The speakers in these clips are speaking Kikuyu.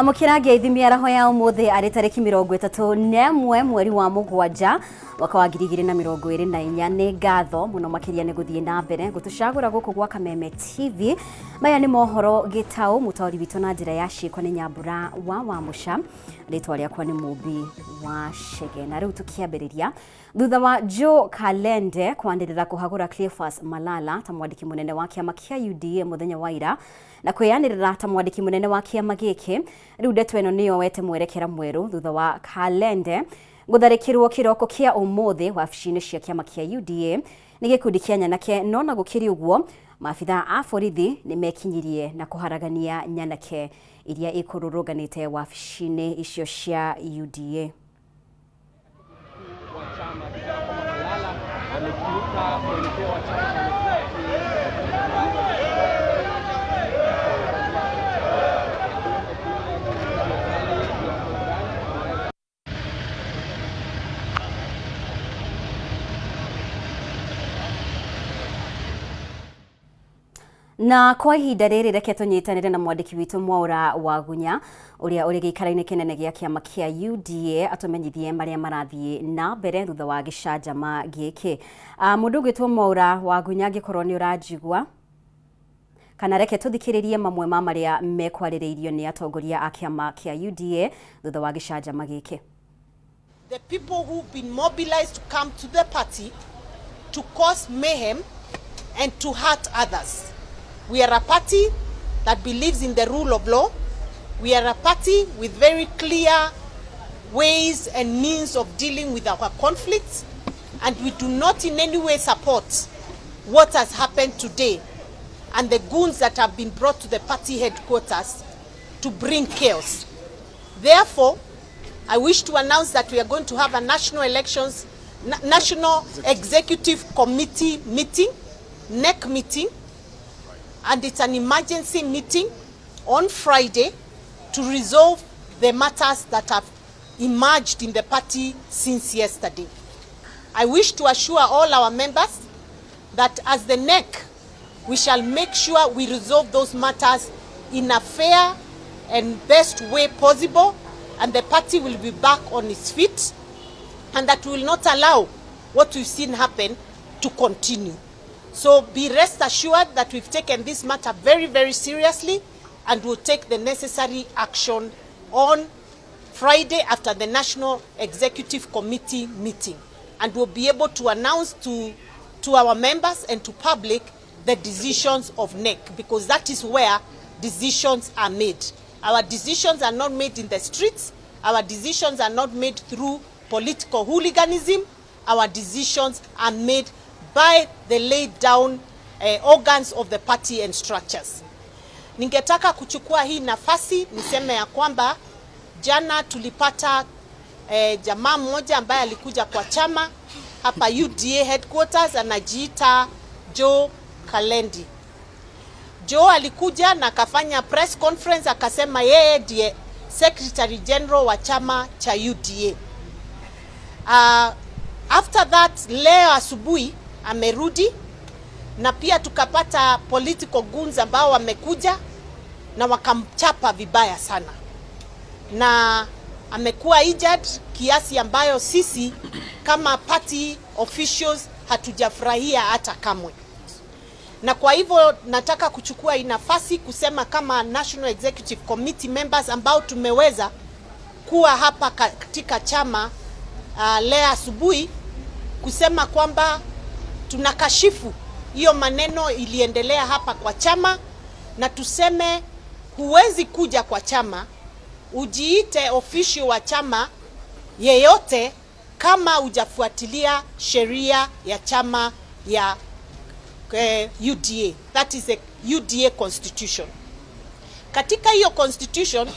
Amũkĩra ngeithi mĩaraho ya ũmũthĩ arĩ tarĩki 31 mweri wa 7 mwaka wa 2024. Nĩ ngatho mũno makĩria nĩ gũthiĩ na mbere gũtũcagũra gũkũ gwa Kameme TV. Maya nĩ mohoro gĩtaũ, mũtaũri witũ na njĩra ya ciĩko nĩ Nyambura wa Wamũca, rĩtwa rĩakwa nĩ Mũmbi wa Chege. Na rĩu tũkĩambĩrĩria, thutha wa Joe Kalende kwanĩrĩra kũhagũra Cleophas Malala ta mwandĩki mũnene wa kĩama kĩa UDA mũthenya wa ira, na kwĩyanĩrĩra ta mwandĩki mũnene wa kĩama gĩkĩ, rĩu ndeto ĩno nĩyo wete mwerekera mwerũ thutha wa Kalende gũtharĩkĩrwo kĩroko kĩa ũmũthĩ wabici-inĩ cia kĩama kĩa UDA nĩ gĩkundi kĩa nyanake. No na gũkĩrĩ ũguo, maabitha a borithi nĩ mekinyirie na kũharagania nyanake iria ikũrũrũnganĩte wabici-inĩ icio cia UDA. Wa chama akisema kwamba Malala amekiuka mwelekeo wa chama na amekuwa Na kwa ihinda rĩrĩ reke tũnyitanĩre na mwandĩki witũ Mwaũra Wagunya ũrĩa ũrĩ gĩikaro-inĩ kĩnene gĩa kĩama kĩa UDA atũmenyithie marĩa marathiĩ na mbere thutha wa gĩcanjama gĩkĩ. Mũndũ ũgwĩtwo Mwaũra Wagunya, angĩkorwo nĩ ũranjigua, kana reke tũthikĩrĩrie mamwe ma marĩa mekwarĩrĩirio nĩ atongoria a kĩama kĩa UDA thutha wa gĩcanjama gĩkĩ. The people who've been mobilized to come to the party to cause mayhem and to hurt others. We are a party that believes in the rule of law. We are a party with very clear ways and means of dealing with our conflicts, and we do not in any way support what has happened today and the goons that have been brought to the party headquarters to bring chaos. Therefore, I wish to announce that we are going to have a national elections, National Executive Committee meeting, NEC meeting, and it's an emergency meeting on Friday to resolve the matters that have emerged in the party since yesterday. I wish to assure all our members that as the NEC, we shall make sure we resolve those matters in a fair and best way possible, and the party will be back on its feet, and that we will not allow what we've seen happen to continue. So be rest assured that we've taken this matter very, very seriously and will take the necessary action on Friday after the National Executive Committee meeting. And we'll be able to announce to our members and to public the decisions of NEC, because that is where decisions are made. Our decisions are not made in the streets. Our decisions are not made through political hooliganism. Our decisions are made by the laid down organs of the party and structures. Ningetaka kuchukua hii nafasi niseme ya kwamba jana tulipata jamaa mmoja ambaye alikuja kwa chama hapa UDA headquarters, anajiita Joe Kalendi. Joe alikuja na akafanya press conference akasema yeye ndiye Secretary General wa chama cha UDA. After that, leo asubuhi amerudi na pia tukapata political goons ambao wamekuja na wakamchapa vibaya sana, na amekuwa injured kiasi ambayo sisi kama party officials hatujafurahia hata kamwe. Na kwa hivyo nataka kuchukua hii nafasi kusema kama National Executive Committee members ambao tumeweza kuwa hapa katika chama leo asubuhi kusema kwamba tunakashifu hiyo maneno iliendelea hapa kwa chama, na tuseme huwezi kuja kwa chama ujiite official wa chama yeyote kama hujafuatilia sheria ya chama ya UDA. That is a UDA constitution. Katika hiyo constitution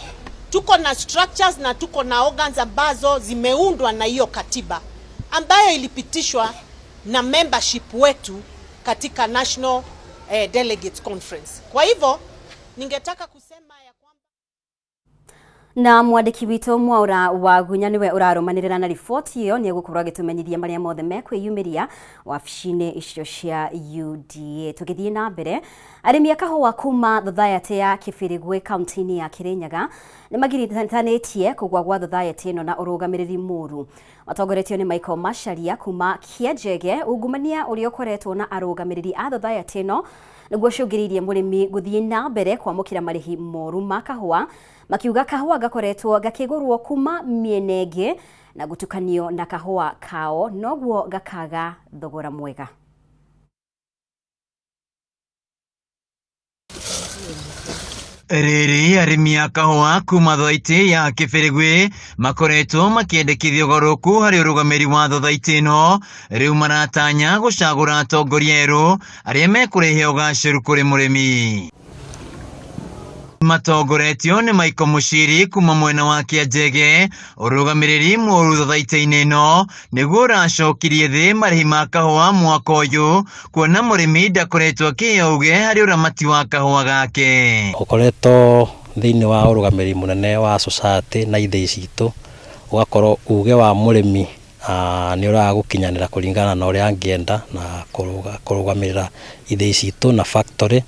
tuko na structures na tuko na organs ambazo zimeundwa na hiyo katiba ambayo ilipitishwa na membership wetu katika National Delegates Conference. Kwa hivyo ningetaka kusema ya kwamba Na mwandĩki witũ Mwaura Wagunya nĩwe ũrarũmanĩrĩra na riboti ĩyo, nĩ egũkorwo agĩtũmenyithia marĩa mothe mekwĩyumĩria wabici-inĩ icio cia UDA. Tũgĩthiĩ na mbere, arĩmi a kahũa kuma thothaitĩ ya Kĩbĩrĩgwĩ kaunti-inĩ ya Kĩrĩnyaga nĩ magirithanĩtie kũgwa gwa thothaitĩ ĩno na ũrũgamĩrĩri mũru. Matongoretio nĩ Michael Macharia kuma Kĩanjege, ungumania ũrĩa ũkoretwo na arũgamĩrĩri a thothaitĩ ĩno nĩguo ũcũngĩrĩirie mũrĩmi gũthiĩ na mbere kwamũkĩra marĩhi moru ma kahũa, makiuga kahũa gakoretwo gakĩgũrwo kuma mĩena ĩngĩ na gũtukanio na kahũa kao noguo gakaga thogora mwega. Rĩrĩ arĩmi a kahũa kuma thothaitĩ ya Kĩbĩrĩgwĩ makoretwo makĩendekithia ũgarũrũku harĩ ũrũgamĩrĩri wa thothaitĩ ĩno, rĩu maratanya gũcagũra atongoria erũ arĩa mekũrehe ũgacĩru kũrĩ mũrĩmi. Matongoretio nĩ Michael Mũciri kuma mwena wa Kĩanjege, ũrũgamĩrĩri mũru thothaitĩ-inĩ ĩno nĩguo ũracokirie thĩ marĩhi ma kahũa mwaka ũyũ, kuona mũrĩmi ndakoretwo akĩheo uge harĩ ũramati wa kahũa gake. Ũkoretwo thĩinĩ wa ũrũgamĩrĩri mũnene wa society na ithĩi citũ, ũgakorwo uge wa mũrĩmi nĩ ũraga gũkinyanĩra kũringana na ũrĩa angĩenda na kũrũgamĩrĩra ithĩi citũ na factory,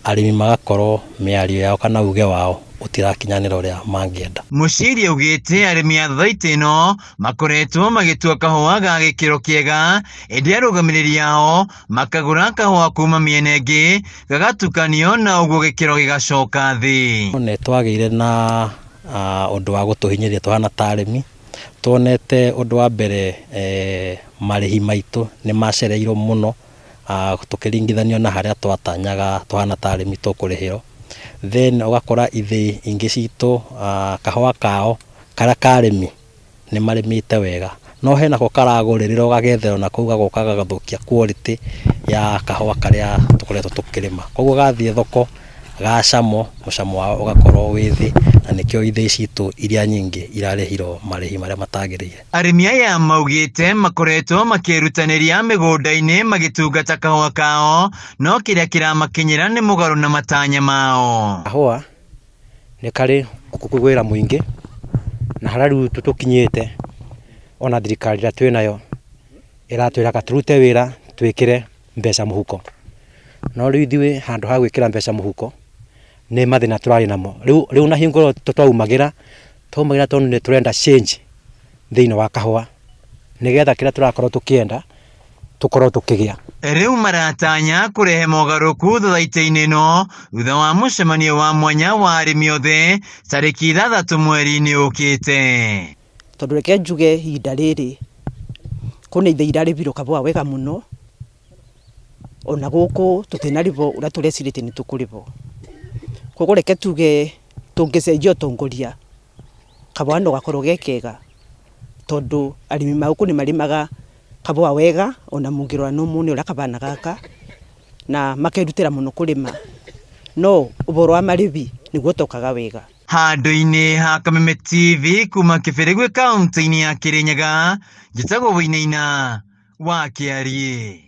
arĩmi magakorwo mĩario yao kana uge wao ũtirakinyanĩra ũrĩa mangĩenda. Mũciri augĩte arĩmi a thothaitĩ ĩno makoretwo magĩtua kahũa ga gĩkĩro kĩega, ĩndĩ arũgamĩrĩri ao makagũra kahũa kuma mĩena ĩngĩ gagatukanio na ũguo gĩkĩro gĩgacoka thĩ. Nĩ twagĩire na ũndũ wa gũtũhinyĩrĩria tũhana ta arĩmi, tuonete ũndũ wa mbere marĩhi maitũ nĩ macereirwo mũno tũkĩringithanio na harĩa twatanyaga tũhana ta arĩmi tũkũrĩhĩrwo. Then ũgakora ithĩi ingĩ citũ kahũa kao karĩa ka arĩmi nĩ marĩmĩte wega, no hena ko karagũrĩrĩrwo gagetherwo na kũu gagoka gagathũkia quality ya kahũa karĩa tũkoretwo tũkĩrĩma. Koguo gathiĩ thoko gacamo, mũcamo wao ũgakorwo wĩ thĩ, na nĩkĩo ithĩi citũ iria nyingĩ irarĩhirwo marĩhi marĩa matagĩrĩire. Arĩmi aya maugĩte makoretwo makĩrutanĩria mĩgũnda-inĩ magĩtungata kahũa kao, no kĩrĩa kĩramakinyĩra nĩ mũgarũ na matanya mao. Kahũa nĩ karĩ wĩra mũingĩ na harĩa rĩu tũkinyĩte ona thirikari ĩrĩa twĩnayo ĩratwĩraga tũrute wĩra twĩkĩre mbeca mũhuko, no rĩu ithuĩ handũ ha gwĩkĩra mbeca mũhuko nĩ mathĩna tũrarĩ namo. Rĩu na hingo ĩyo twaumagĩra tondũ nĩ tũrenda change thĩinĩ wa kahũa nĩgetha kĩrĩa tũrakorwo tũkĩenda tũkorwo tũkĩgĩa. Rĩu maratanya kũrehe mogarũrũku thothaitĩ-inĩ ĩno thutha wa mũcemanio wa mwanya wa arĩmi othe tarĩki 6 mweri-inĩ ũkĩte. Tondũ reke njuge ihinda rĩrĩ kwĩna ithĩi irarĩmirwo kahũa wega mũno, ona gũkũ tũtinarĩhwo ũrĩa tũrecirĩtie nĩ tũkũrĩhwo. Koguo reke tuge tũngĩcenjia ũtongoria kahũa no gakorwo ge kega, tondũ arĩmi ma gũkũ nĩ marĩmaga kahũa wega, ona mũngĩrora no muone ũrĩa kahana gaka, na makerutĩra mũno kũrĩma, no ũhoro wa marĩhi nĩguo ũtokaga wega. Handũ-inĩ ha Kameme TV kuma Kĩbĩrĩgwĩ kaunti-inĩ ya Kĩrĩnyaga, njĩtagwo Wainaina wa Kĩariĩ.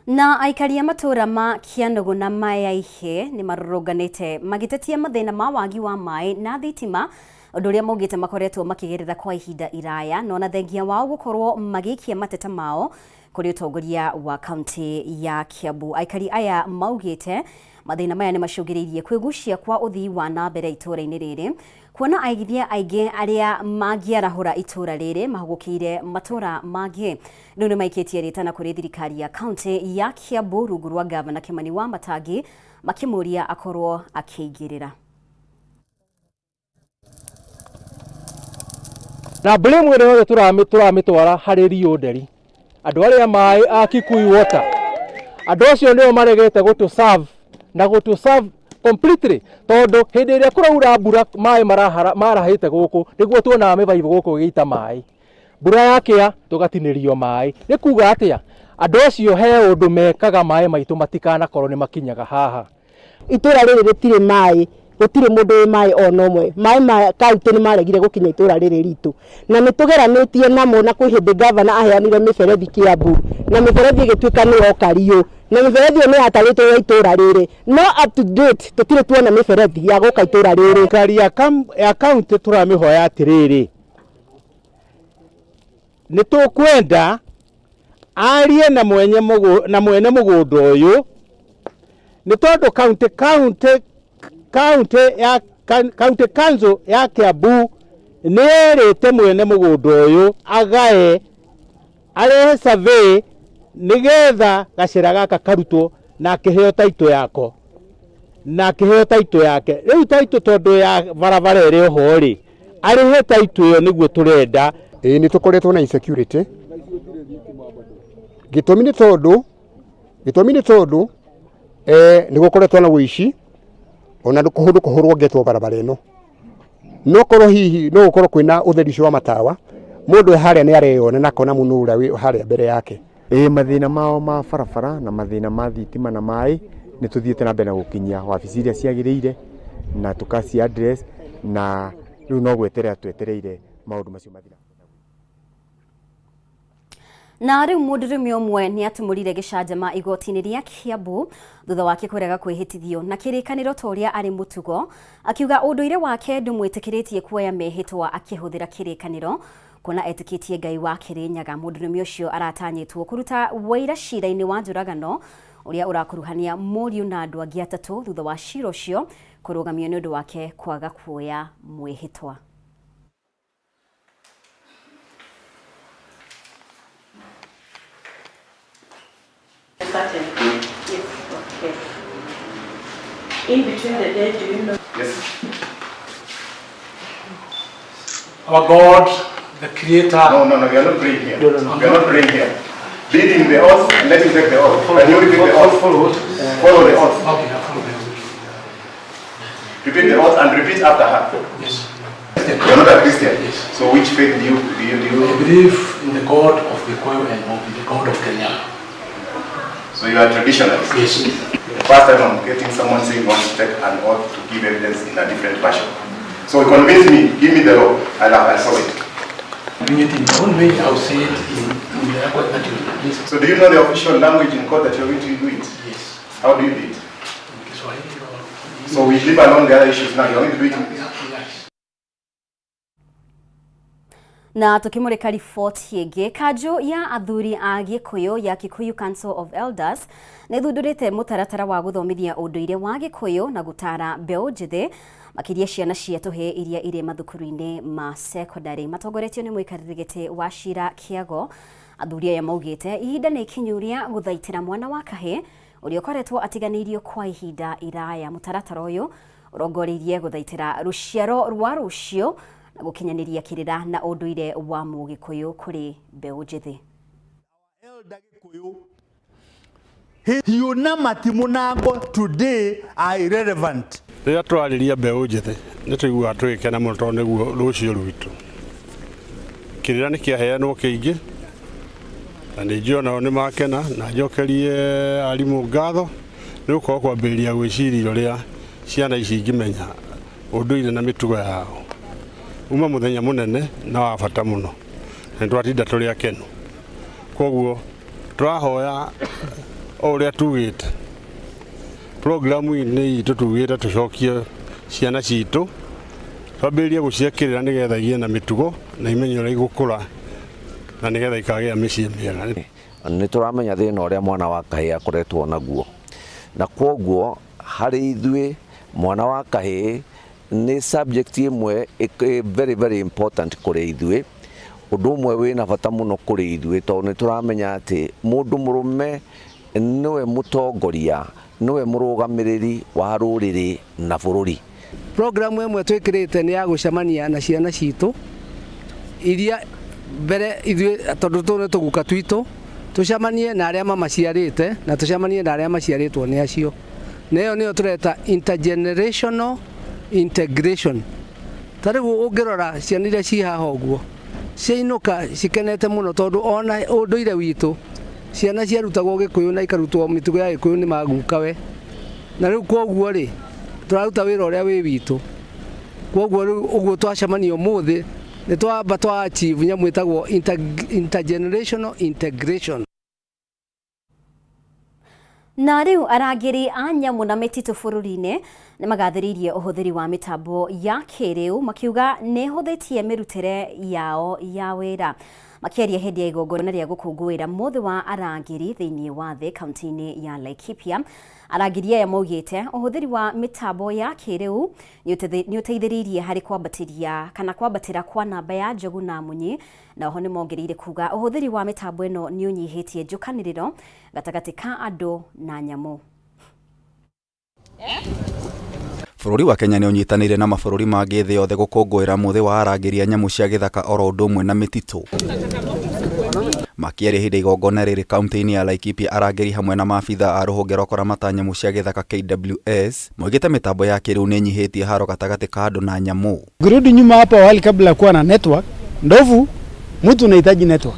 Na aikari a matũũra ma Kĩanũgũ na Mayaihe nĩ marũrũnganĩte magĩtetia mathĩna ma wagi wa maĩ na thitima, ũndũ ũrĩa maugĩte makoretwo makĩgerera kwa ihinda iraya, na ona thengia wao gũkorwo magĩikia mateta mao kũrĩ ũtongoria wa kaunti ya Kiambu. Aikari aya maugĩte mathĩna maya nĩ macũngĩrĩirie kwĩgucia kwa ũthii wa na mbere itũũra-inĩ rĩrĩ, kuona aigithia aingĩ arĩa mangĩarahũra itũũra rĩrĩ mahũgũkĩire matũũra mangĩ. Rĩu nĩ maikĩtie rĩtana kũrĩ thirikari ya kaunti ya Kiambu rungu rwa gavana Kimani wa Matangi, makĩmũria akorwo akĩingĩrĩra. Na blame ĩrĩa yothe tũramĩtwara harĩ Rio Nderi, andũ arĩa maĩ a Kikuyu Water, andũ acio nĩo maregete gũtũ serve na gũtũ serve completely, tondũ hĩndĩ ĩrĩa kũraura mbura maĩ marahĩte gũkũ nĩguo tuonaga mĩbaibũ gũkũ ĩgĩita maĩ, mbura yakĩa tũgatinĩrio maĩ. Nĩ kuga atĩa? Andũ acio he ũndũ mekaga maĩ maitũ matikanakorwo nĩ makinyaga haha. Itũra rĩrĩ rĩtirĩ maĩ Gũtirĩ mũndũ wĩ maĩ ona ũmwe. Maĩ ma kaunti nĩ maregire gũkinya itũra rĩrĩ ritũ, na nĩ tũgeranĩtie namo, na kwĩ hĩndĩ gavana aheanire mĩberethi Kiambu, na mĩberethi ĩgĩtuĩka nĩ yoka riũ, na mĩberethi ĩyo nĩ yatarĩtwo ya itũra rĩrĩ, no up to date tũtirĩ tuona mĩberethi ya gũka itũra rĩrĩ. Thirikari ya kaunti tũramĩhoya atĩrĩrĩ, nĩ tũkwenda arie na mwenye na mwene mũgũnda ũyũ, nĩ tondũ county council ya Kiambu nĩ yerĩte mwene mũgũnda ũyũ agae arehe survey nĩgetha gacĩra gaka karutwo na akĩheo taitũ yako na akĩheo taitũ yake. Rĩu taitũ tondũ ya barabara ĩrĩ oho rĩ, arĩhe taitũ ĩyo nĩguo tũrenda. Ĩĩ, nĩ tũkoretwo na insecurity. Gĩtũmi nĩ tondũ nĩ gũkoretwo na ũici ona kũndũ kũhũrwo ngetwo barabara ĩno, no korwo hihi no gũkorwo kwĩna ũtheri ũcio wa matawa, mũndũ e harĩa nĩ areyona na akona mũno ũrĩa wĩ harĩa mbere yake. Ĩĩ, mathĩna mao ma barabara na mathĩna ma thitima na maĩ nĩ tũthiĩte na mbere na gũkinyia wabici iria ciagĩrĩire na tũkaci address, na rĩu no gweterera twetereire maũndũ macio mathira. Na rĩu mũndũrũme ũmwe nĩ atumũrire gĩcanjama igoti-inĩ rĩa Kiambu thutha wake kũrega kwĩhĩtithio na kĩrĩkanĩro ta ũrĩa arĩ mũtugo, akiuga ũndũire wake ndũmwĩtĩkĩrĩtie kuoya mehĩtwa akĩhũthĩra kĩrĩkanĩro, kuona etĩkĩtie Ngai wa Kĩrĩnyaga. Mũndũrũme ũcio aratanyĩtwo kũruta wũira cira-inĩ wa njũragano ũrĩa ũrakuruhania mũriũ na andũ angĩ atatũ, thutha wa cira ũcio kũrũgamio nĩ ũndũ wake kwaga kuoya mwĩhĩtwa. Certain. Yes, okay. In between the day, do you know? Yes. Our God, the Creator. No, no, no, we are not praying here. No, no, no. We are not praying here. Leading the oath and let him take the oath. Follow, And you repeat the oath. Follow. Follow the oath. Okay, I follow the oath. Repeat the oath and repeat after her. Yes. You are not a Christian. Yes. So which faith do you? I believe in the God of Gikuyu and of the God of Kenya. So you are traditionalist. Yes. First time I'm getting someone saying he wants to take an oath to give evidence in a different fashion. So convince me, give me the law, and I'll solve it. Doing it in your own way, I'll say it in the language that you please. So do you know the official language in court that you're going to do it? Yes. How do you do it? In Kiswahili or So we leave alone the other issues now. You're going to do it in Yes. Na tukimurika riboti ĩngĩ, kanjũ ya athuri a Gĩkũyũ ya Kikuyu Council of Elders nĩ ĩthundũrĩte mũtaratara wa gũthomithia ũndũire wa Gĩkũyũ na gũtara mbeũ njĩthĩ, makĩria ciana cia tũhĩĩ iria irĩ mathukuru-inĩ ma sekondarĩ. Matongoretio nĩ mũikarĩri gĩtĩ wa Cira Kĩago, athuri aya maugĩte ihinda nĩ ikinyu rĩa gũthaitĩra mwana wa kahĩĩ ũrĩa ũkoretwo atiganĩirio kwa ihinda iraya. Mũtaratara ũyũ ũrongoreirie gũthaitĩra rũciaro rwa rũciũ na gũkinyanĩria kĩrĩra na ũndũire wa mũgĩkũyũ kũrĩ mbeũ njĩthĩ. Hiũ na matimũ na ngo today are irrelevant. Rĩrĩa tũrarĩria mbeũ njĩthĩ nĩ tũiguaga tũgĩkena mũno tondũ nĩguo rũciũ rwitũ. Kĩrĩra nĩ kĩaheanwo kĩingĩ na nĩ njũĩ onao nĩ makena, na njokerie arimũ ngatho nĩ gũkorwo kwambĩrĩria gwĩciria ũrĩa ciana ici ingĩmenya ũndũire na mĩtugo yao. Uma mũthenya mũnene na wa bata mũno na nĩ twatinda tũrĩ akenu. Koguo tũrahoya o ũrĩa tugĩte programu-inĩ itũ, tugĩte tũcokie ciana citũ, twambĩrĩrie gũciakĩrĩra nĩgetha igĩe na mĩtugo na imenye ũrĩa igũkũra na nĩgetha ikagĩa mĩciĩ mĩega. Nĩ tũramenya thĩna ũrĩa mwana wa kahĩĩ akoretwo naguo, na kwoguo harĩ ithuĩ mwana wa kahĩĩ nĩ subject ĩmwe very very important kũrĩ ithuĩ, ũndũ ũmwe wĩna bata mũno kũrĩ ithuĩ, tondũ nĩ tũramenya atĩ mũndũ mũrũme nĩwe mũtongoria, nĩwe mũrũgamĩrĩri wa rũrĩrĩ na bũrũri. Programu ĩmwe twĩkĩrĩte nĩ ya gũcemania na ciana citũ iria mbere ithuĩ, tondũ tũũ nĩ tũguka twitũ, tũcemanie na arĩa mamaciarĩte na tũcemanie na arĩa maciarĩtwo nĩ acio, na ĩyo nĩyo tũreta intergenerational integration. Ta rĩu ũngĩrora ciana iria ci haha ũguo ciainũka cikenete mũno, tondũ ona ũndũire witũ ciana ciarutagwo Gĩkũyũ na ikarutwo mĩtugo ya Gĩkũyũ nĩ magukawe, na rĩu kwoguo rĩ Tũraruta wĩra ũrĩa wĩ witũ. Kwoguo rĩu ũguo twacemania ũmũthĩ nĩ twamba twa achieve nyamũ ĩtagwo intergenerational integration. Na rĩu arangĩri a nyamũ na mĩtitũ bũrũri-inĩ nĩ magathĩrĩirie ũhũthĩri wa mĩtambo ya kĩrĩu makiuga nĩ ĩhũthĩtie mĩrutĩre yao ya wĩra. Makĩaria hĩndĩ ya igongona rĩa gũkũngũĩra mũthĩ wa arangĩri thĩinĩ wa thĩ kaunti-inĩ ya Laikipia, arangĩri aya maugĩte ũhũthĩri wa mĩtambo ya kĩrĩu nĩ ũteithĩrĩirie harĩ kwambatĩria kana kwambatĩra kwa namba ya njogu na munyi, na oho nĩ mongereire kuga ũhũthĩri wa mĩtambo ĩno nĩ ũnyihĩtie njũkanĩrĩro gatagatĩ ka andũ na nyamũ. Bũrũri wa Kenya nĩ ũnyitanĩire na mabũrũri mangĩ thĩ yothe gũkũngũĩra mũthĩ wa arangĩri a nyamũ cia gĩthaka oro ũndũ ũmwe na mĩtitũ. Makĩaria hĩndĩ ya igongona rĩrĩ kaunti-inĩ ya Laikipia arangĩri hamwe na maabitha a rũhonge rwa kũramata nyamũ cia gĩthaka KWS moigĩte mĩtambo ya kĩrĩu nĩ ĩnyihĩtie haro gatagatĩ ka andũ na nyamũ. Ukirudi nyuma hapo awali kabla ya kuwa na network, ndovu mtu unahitaji network.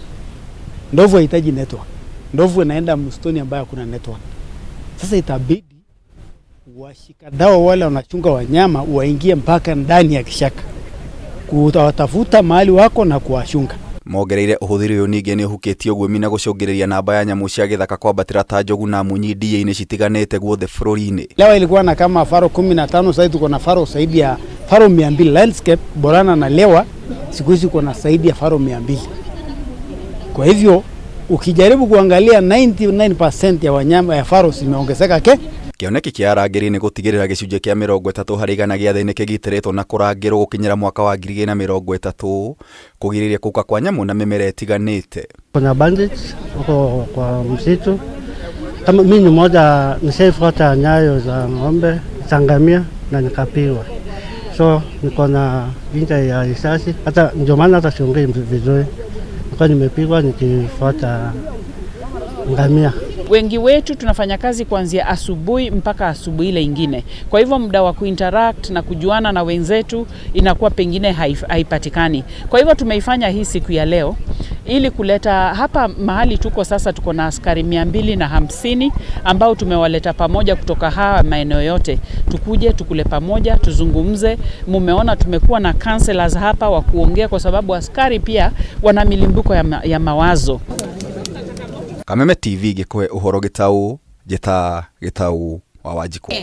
Ndovu haihitaji network. Ndovu inaenda msituni ambayo hakuna network. Sasa itabidi washikadau wale wanachunga wanyama waingie mpaka ndani ya kishaka kuwatafuta mahali wako na kuwachunga. Mongereire ũhũthĩri ũyũ ningĩ nĩ ũhukĩtie ũguĩmi na gũcũngĩrĩria namba ya nyamũ cia gĩthaka kwambatĩra ta njogu na munyi ndia-inĩ citiganĩte guothe bũrũri-inĩ. Lewa ilikuwa na kama faro 15, sasa tuko na faro zaidi ya faro 200. Landscape Borana na Lewa siku hizi kuna zaidi ya faro 200. Kwa hivyo ukijaribu kuangalia 99% ya wanyama ya faro zimeongezeka ke. Kĩoneki kĩa arangĩri nĩ gũtigĩrĩra gĩcunjĩ kĩa 30% gĩa thĩ nĩ kĩgitĩrĩtwo na kũrangĩrwo gũkinyĩra mwaka wa 2030 kũgirĩrĩria kũhuka kwa nyamũ na mĩmera ĩtiganĩte. Kuna bandits huko kwa msitu. Kama mimi ni mmoja nishaifuata nyayo za ng'ombe za ngamia na nikapigwa, so niko na injury ya risasi, hata ndio maana hata siongei vizuri, nilikuwa nimepigwa nikifuata ngamia. Wengi wetu tunafanya kazi kuanzia asubuhi mpaka asubuhi ile ingine, kwa hivyo muda wa kuinteract na kujuana na wenzetu inakuwa pengine haipatikani. Kwa hivyo tumeifanya hii siku ya leo ili kuleta hapa mahali tuko sasa. Tuko na askari 250 ambao tumewaleta pamoja kutoka haya maeneo yote, tukuje tukule pamoja, tuzungumze. Mumeona tumekuwa na counselors hapa wa kuongea, kwa sababu askari pia wana milimbuko ya mawazo. Kameme TV gĩkũhe ũhoro gĩtaũ njĩta gĩtaũ wa Wanjikũ.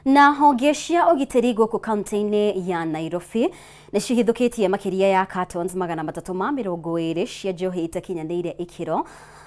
Na honge cia ũgitĩri gũkũ kaunti-inĩ ya Nairobi nĩ cihithũkĩtie makĩria ya cartons 320 cia njohi itakinyanĩire ikĩro,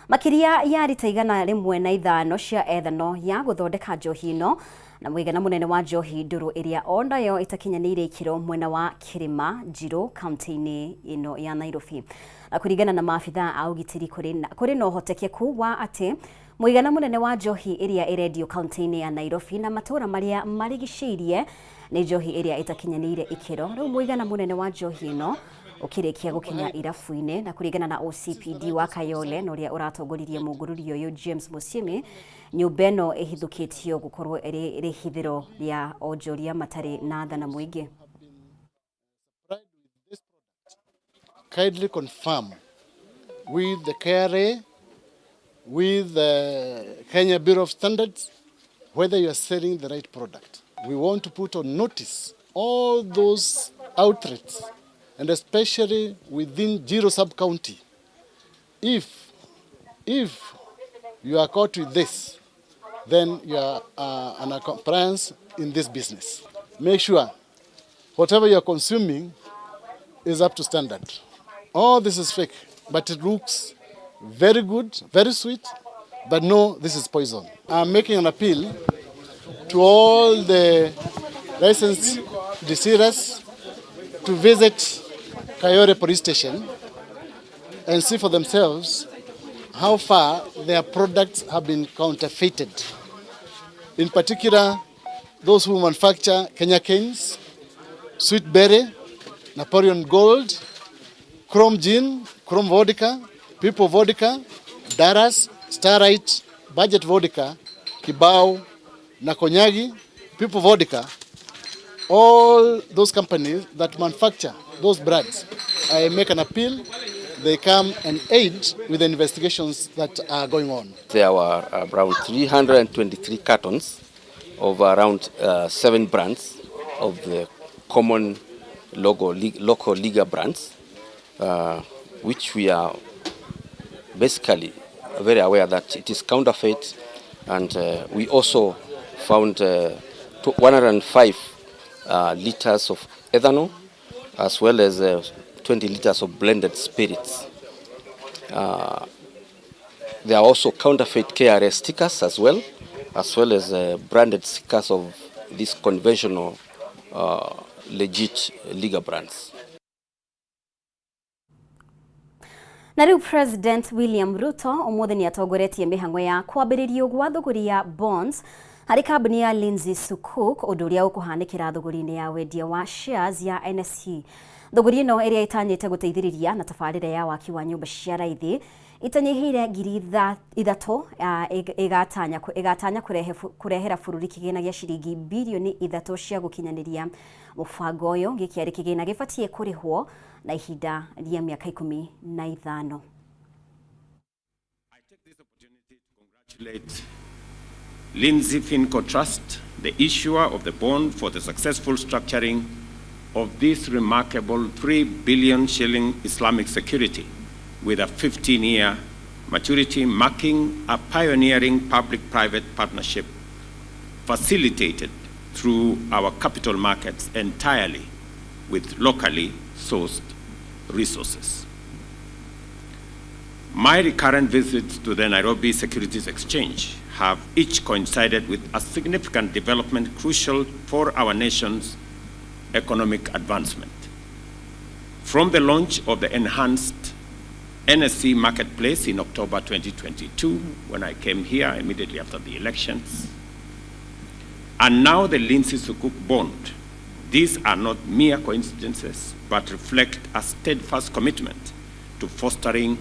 makĩria ya rita 105 cia ethanol ya gũthondeka njohi ĩno na mũigana mũnene wa njohi ndũrũ ĩrĩa onayo itakinyanĩire ikĩro mwena wa Kĩrĩma Njirũ kaunti-inĩ ĩno ya Nairobi. Na kũringana na maabitha a ũgitĩri kũrĩ na ũhotekeku wa atĩ mũigana mũnene wa njohi ĩrĩa ĩrendio kaunti-inĩ ya Nairobi na matũũra marĩa marigicĩirie nĩ njohi ĩrĩa ĩtakinyanĩire ikĩro. Rĩu mũigana mũnene wa njohi ĩno ũkĩrĩkia gũkinya irabu-inĩ. Na kũringana na OCPD wa Kayole na ũrĩa ũratongoririe mũngũrũri ũyũ James Musyimi, nyũmba ĩno ĩhithũkĩtio gũkorwo ĩrĩ rĩhithĩro rĩa onjoria matarĩ na thana mũingĩ. Kindly confirm with the KRA, with the Kenya Bureau of Standards, whether you are selling the right product. We want to put on notice all those outlets, and especially within Jiro sub-county. If you are caught with this, then you are an compliance in this business. Make sure whatever you are consuming is up to standard. Oh, this is fake, but it looks very good, very sweet, but no, this is poison. I'm making an appeal to all the licensed distillers to visit Kayole Police Station and see for themselves how far their products have been counterfeited. In particular, those who manufacture Kenya Canes, Sweet Berry, Napoleon Gold, Chrome Gin, Chrome Vodka, People Vodka, Daras, Starlight, Budget Vodka, Kibao, Nakonyagi, People Vodka, all those companies that manufacture those brands. I make an appeal, they come and aid with the investigations that are going on. There were around 323 cartons of around 7 brands of the common logo, local liquor brands, which we are basically very aware that it is counterfeit, and we also found 105 liters of ethanol, as well as 20 liters of blended spirits. There are also counterfeit KRA stickers as well, as well as branded stickers of these conventional legit liquor brands. Na rĩu President William Ruto ũmũthĩ nĩ atongoretie mĩhang'o ya kwambĩrĩrio gwa thũgũri ya bonds harĩ kambuni ya Lindsay Sukuk, ũndũ ũrĩa ũkũhanĩkĩra thũgũri-inĩ ya wendia wa shares ya NSE. Thũgũri ĩno ĩrĩa ĩtanyĩte gũteithĩrĩria na tabarĩra ya waki wa nyũmba cia raithi itanyihĩire 3,000 ĩgatanya kũrehera bũrũri kĩgĩna gĩa ciringi birioni 3 cia gũkinyanĩria mũbango ũyũ. Gĩkĩ arĩ kĩgĩna gĩbatiĩ kũrĩhwo na ihinda rĩa mĩaka 15. I take this opportunity to congratulate Lindsay Finco Trust, the issuer of the bond, for the successful structuring of this remarkable 3 billion shilling Islamic security with a 15-year maturity, marking a pioneering public-private partnership facilitated through our capital markets entirely with locally sourced resources. My recurrent visits to the Nairobi Securities Exchange have each coincided with a significant development crucial for our nation's economic advancement. From the launch of the enhanced NSE marketplace in October 2022, when I came here immediately after the elections, and now the Lindsay Sukuk bond, these are not mere coincidences, but reflect a steadfast commitment to fostering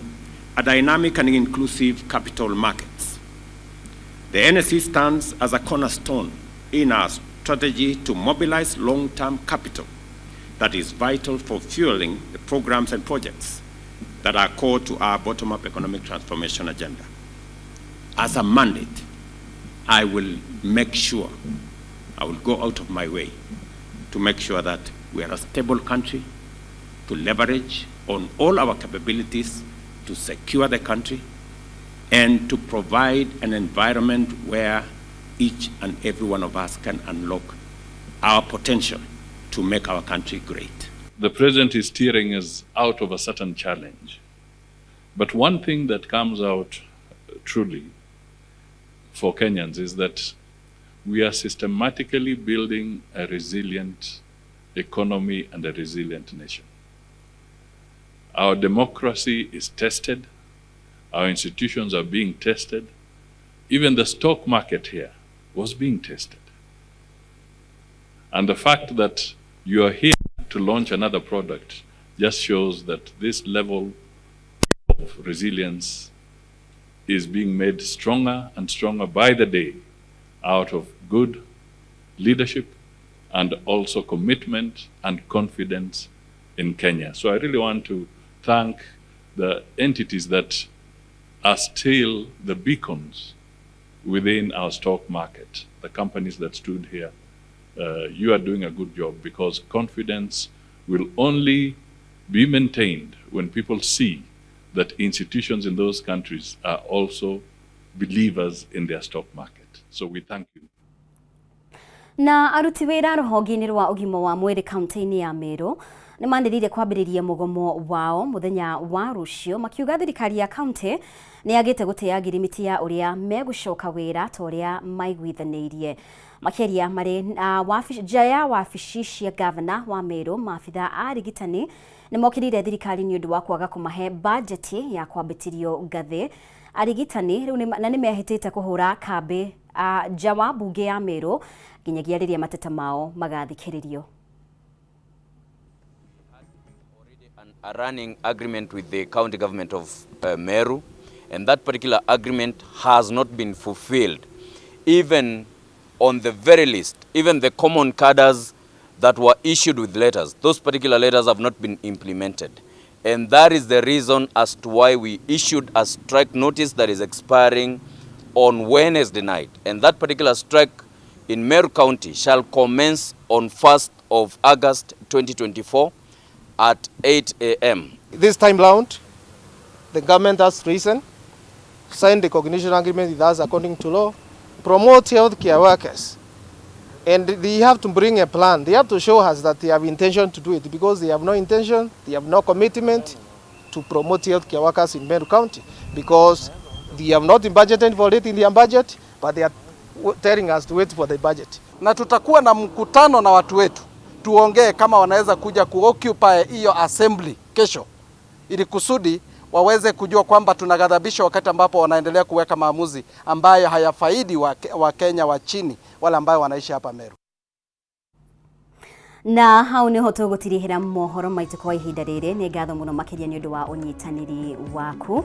a dynamic and inclusive capital markets. The NSE stands as a cornerstone in our strategy to mobilize long-term capital that is vital for fueling the programs and projects that are core to our bottom-up economic transformation agenda. As a mandate, I will make sure, I will go out of my way to make sure that we are a stable country, to leverage on all our capabilities to secure the country and to provide an environment where each and every one of us can unlock our potential to make our country great. The president is steering us out of a certain challenge. But one thing that comes out truly for Kenyans is that we are systematically building a resilient economy and a resilient nation. Our democracy is tested. Our institutions are being tested. Even the stock market here was being tested. And the fact that you are here to launch another product just shows that this level of resilience is being made stronger and stronger by the day out of good leadership and also commitment and confidence in Kenya. So I really want to thank the entities that are still the beacons within our stock market, the companies that stood here. You are doing a good job, because confidence will only be maintained when people see that institutions in those countries are also believers in their stock market. So we thank you. Na aruti wĩra rũhonge-inĩ rwa ũgima wa mwĩrĩ kaunti-inĩ ya Meru nĩ manĩrĩire kwambĩrĩria mũgomo wao mũthenya wa rũciũ, makiuga thirikari ya kaunti nĩ yagĩte gũtĩa ngirimiti ya ũrĩa megũcoka wĩra ta ũrĩa maiguithanĩirie. Makĩria marĩ nja ya wabici cia gavana wa Meru, maabitha a arigitani nĩ mokĩrĩire thirikari nĩ ũndũ wa kwaga kũmahe bajeti ya kwambĩtĩrio ngathĩ. Arigitani rĩu na nĩ mehĩtĩte kũhũra kambĩ nja wa mbunge ya Meru nginyagia rĩrĩa mateta mao magathikĩrĩrio. A running agreement with the county government of Meru, and that particular agreement has not been fulfilled. Even on the very least, even the common cadres that were issued with letters, those particular letters have not been implemented. And that is the reason as to why we issued a strike notice that is expiring on Wednesday night. And that particular strike in Meru County shall commence on 1st of August 2024 at 8 a.m. This time round, the government has risen, signed the recognition agreement with us according to law, promote healthcare workers. And they have to bring a plan. They have to show us that they have intention to do it because they have no intention, they have no commitment to promote healthcare workers in Meru County because they have not budgeted for it in their budget, but they are telling us to wait for the budget. Na tutakuwa na mkutano na watu wetu tuongee kama wanaweza kuja kuoccupy hiyo assembly kesho, ili kusudi waweze kujua kwamba tunaghadhabishwa wakati ambapo wanaendelea kuweka maamuzi ambayo hayafaidi Wakenya wa chini wale ambayo wanaishi hapa Meru. Na hau niho tũgũtirihĩra mohoro maitũ kwa ihinda rĩrĩ. Nĩ ngatho mũno makĩria nĩ ũndũ wa ũnyitanĩri waku,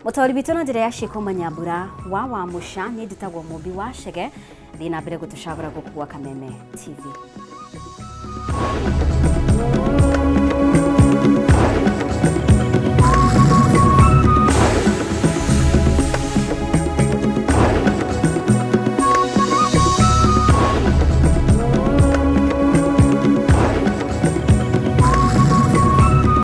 mũtaũri witũ na njĩra ya ciĩko Manyambura wa Wamũca. Nĩ njĩtagwo Mũmbi wa Chege. Thiĩ na mbere gũtũcagũra gũkũ gwa Kameme TV.